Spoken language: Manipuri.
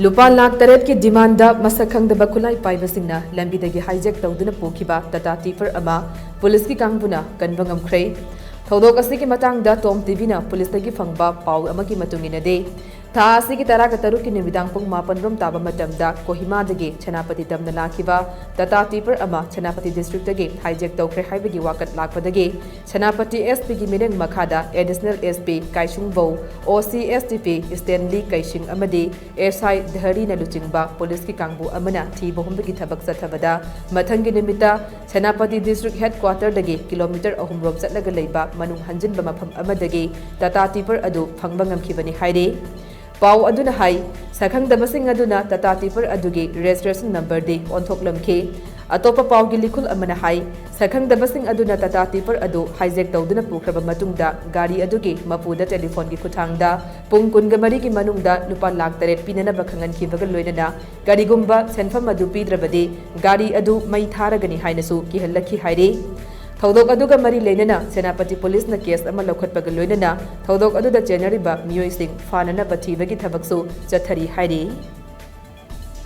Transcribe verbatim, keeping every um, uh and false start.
ꯂꯨꯄꯥ ꯂꯥꯈ ꯇꯔꯦꯠꯀꯤ ꯗꯤꯃꯥꯟꯗ ꯃꯁꯛ ꯈꯪꯗꯕ ꯈꯨꯠꯂꯥꯏ ꯄꯥꯏꯕꯁꯤꯡꯅ ꯂꯝꯕꯤꯗꯒꯤ ꯍꯥꯏꯖꯦꯛ ꯇꯧꯗꯨꯅ ꯄꯨꯈꯤꯕ ꯇꯥꯇꯥ ꯇꯤꯄꯔ ꯑꯃ ꯄꯨꯂꯤꯁꯀꯤ ꯀꯥꯡꯕꯨꯅ ꯀꯟꯕ ꯉꯝꯈ꯭ꯔꯦ꯫ ꯊꯧꯗꯣꯛ ꯑꯁꯤꯒꯤ ꯃꯇꯥꯡꯗ ꯇꯣꯝ ꯇꯤꯚꯤꯅ ꯄꯨꯂꯤꯁꯇꯒꯤ ꯐꯪꯕ ꯄꯥꯎ ꯑꯃꯒꯤ ꯃꯇꯨꯡ ꯏꯟꯅꯗꯤ, ꯊꯥ ꯑꯁꯤꯒꯤ ꯇꯔꯥꯒ ꯇꯔꯨꯛꯀꯤ ꯅꯨꯃꯤꯗꯥꯡ ꯄꯨꯡ ꯃꯥꯄꯟ ꯔꯣꯝ ꯇꯥꯕ ꯃꯇꯝꯗ ꯀꯣꯍꯤꯃꯥꯗꯒꯤ ꯁꯦꯅꯥꯄꯇꯤ ꯇꯝꯅ ꯂꯥꯛꯈꯤꯕ ꯇꯥꯇꯥ ꯇꯤꯄꯔ ꯑꯃ ꯁꯦꯅꯥꯄꯇꯤ ꯗꯤꯁꯇ꯭ꯔꯤꯛꯇꯒꯤ ꯍꯥꯏꯖꯦꯛ ꯇꯧꯈ꯭ꯔꯦ ꯍꯥꯏꯕꯒꯤ ꯋꯥꯀꯠ ꯂꯥꯛꯄꯗꯒꯤ ꯁꯦꯅꯥꯄꯇꯤ ꯑꯦꯁ ꯄꯤꯒꯤ ꯃꯤꯠꯌꯦꯡ ꯃꯈꯥꯗ ꯑꯦꯗꯤꯁꯅꯦꯜ ꯑꯦꯁ ꯄꯤ ꯀꯥꯏꯁꯨꯡꯕꯧ, ꯑꯣ ꯁꯤ ꯑꯦꯁ ꯇꯤ ꯄꯤ ꯁ꯭ꯇꯦꯟꯂꯤ ꯀꯩꯁꯤꯡ ꯑꯃꯗꯤ ꯑꯦꯁ ꯑꯥꯏ ꯙꯔꯤꯅ ꯂꯨꯆꯤꯡꯕ ꯄꯨꯂꯤꯁꯀꯤ ꯀꯥꯡꯕꯨ ꯑꯃꯅ ꯊꯤꯕ ꯍꯨꯝꯕꯒꯤ ꯊꯕꯛ ꯆꯠꯊꯕꯗ ꯃꯊꯪꯒꯤ ꯅꯨꯃꯤꯠꯇ ꯁꯦꯅꯥꯄꯇꯤ ꯗꯤꯁꯇ꯭ꯔꯤꯛ ꯍꯦꯗꯀ꯭ꯋꯥꯇꯔꯗꯒꯤ ꯀꯤꯂꯣꯃꯤꯇꯔ ꯑꯍꯨꯝ ꯔꯣꯝ ꯆꯠꯂꯒ ꯂꯩꯕ ꯃꯅꯨꯡ ꯍꯟꯖꯤꯟꯕ ꯃꯐꯝ ꯑꯃꯗꯒꯤ ꯇꯥꯇꯥ ꯇꯤꯄꯔ ꯑꯗꯨ ꯐꯪꯕ ꯉꯝꯈꯤꯕꯅꯤ ꯍꯥꯏꯔꯤ꯫ ꯄꯥꯎ ꯑꯗꯨꯅ ꯍꯥꯏ, ꯁꯛꯈꯪꯗꯕꯁꯤꯡ ꯑꯗꯨꯅ ꯇꯥꯇꯥ ꯇꯤꯄꯔ ꯑꯗꯨꯒꯤ ꯔꯦꯖꯤꯁꯇ꯭ꯔꯦꯁꯟ ꯅꯝꯕꯔꯗꯤ ꯑꯣꯟꯊꯣꯛꯂꯝꯈꯤ꯫ ꯑꯇꯣꯞꯄ ꯄꯥꯎꯒꯤ ꯂꯤꯈꯨꯜ ꯑꯃꯅ ꯍꯥꯏ, ꯁꯛꯈꯪꯗꯕꯁꯤꯡ ꯑꯗꯨꯅ ꯇꯥꯇꯥ ꯇꯤꯄꯔ ꯑꯗꯨ ꯍꯥꯏꯖꯦꯛ ꯇꯧꯗꯨꯅ ꯄꯨꯈ꯭ꯔꯕ ꯃꯇꯨꯡꯗ ꯒꯥꯔꯤ ꯑꯗꯨꯒꯤ ꯃꯄꯨꯗ ꯇꯦꯂꯤꯐꯣꯟꯒꯤ ꯈꯨꯠꯊꯥꯡꯗ ꯄꯨꯡ ꯀꯨꯟꯃꯔꯤꯒꯤ ꯃꯅꯨꯡꯗ ꯂꯨꯄꯥ ꯂꯥꯈ ꯇꯔꯦꯠ ꯄꯤꯅꯅꯕ ꯈꯪꯍꯟꯈꯤꯕꯒ ꯂꯣꯏꯅꯅ ꯀꯔꯤꯒꯨꯝꯕ ꯁꯦꯟꯐꯝ ꯑꯗꯨ ꯄꯤꯗ꯭ꯔꯕꯗꯤ ꯒꯥꯔꯤ ꯑꯗꯨ ꯃꯩ ꯊꯥꯔꯒꯅꯤ ꯍꯥꯏꯅꯁꯨ ꯀꯤꯍꯜꯂꯛꯈꯤ ꯍꯥꯏꯔꯤ꯫ ꯊꯧꯗꯣꯛ ꯑꯗꯨꯒ ꯃꯔꯤ ꯂꯩꯅꯅ ꯁꯦꯅꯥꯄꯇꯤ ꯄꯨꯂꯤꯁꯅ ꯀꯦꯁ ꯑꯃ ꯂꯧꯈꯠꯄꯒ ꯂꯣꯏꯅꯅ ꯊꯧꯗꯣꯛ ꯑꯗꯨꯗ ꯆꯦꯟꯅꯔꯤꯕ ꯃꯤꯑꯣꯏꯁꯤꯡ ꯐꯥꯅꯅꯕ ꯊꯤꯕꯒꯤ ꯊꯕꯛꯁꯨ ꯆꯠꯊꯔꯤ ꯍꯥꯏꯔꯤ꯫